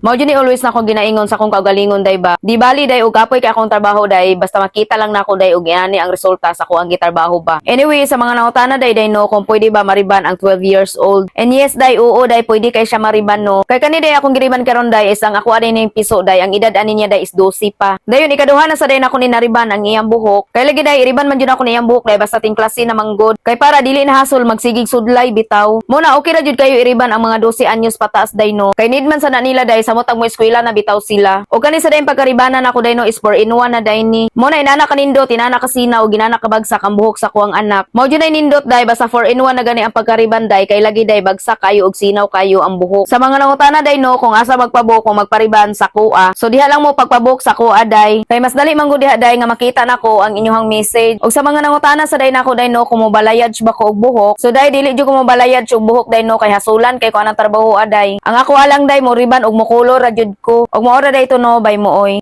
Mao jud ni always na akong ginaingon sa akong kaugalingon, day, ba. Di bali, day, og kapoy kay akong trabaho, day, basta makita lang nako, day, og inani ang resulta sa ako ang gitrabaho ba. Anyway, sa mga nangutana, day, no, kung pwede ba mariban ang 12 years old. And yes, day, oo, day, pwede kay siya mariban, no. Kay kani, day, akong giriban karon, day, is ang ako ani ning piso, day, ang edad ani niya, day, is 12 pa. Dayon ikaduha na sa, day, nako ni nariban ang iyang buhok. Kay lagi, day, iriban man jud ako niyang buhok, day, basta tingklasi na manggod. Kay para dili na hasol magsigig sudlay bitaw. Mao na okay ra jud kayo iriban ang mga 12 anyos pataas, day, no. Kay need man sa na nila, day, samot ang mo eskwela na bitaw sila. O kani sa day pagkaribanan ako, day, no, is 4 in 1 na, day, ni. Mao na inana kanindot, inana kasinaw, ginana kabagsak ang buhok sa kuang anak. Mao jud ay nindot, day, basta 4 in 1 na gani ang pagkariban, day, kay lagi, day, bagsak kayo ug sinaw kayo ang buhok. Sa mga nangutana, day, no, kung asa magpabuhok kung magpariban sa kuha. So diha lang mo pagpabuhok sa kuha, day. Kay mas dali man gud diha, day, nga makita nako ang inyong message. Og sa mga nangutana sa day nako, day, no, kung mobalayage ba ko og buhok. So day, dili jud ko mobalayage og buhok, day, no, kay hasulan kay ko anang trabaho, aday. Ang ako alang, day, mo riban og mokulor ra jud ko. Og mao ra, day, to, no, bay mo oy.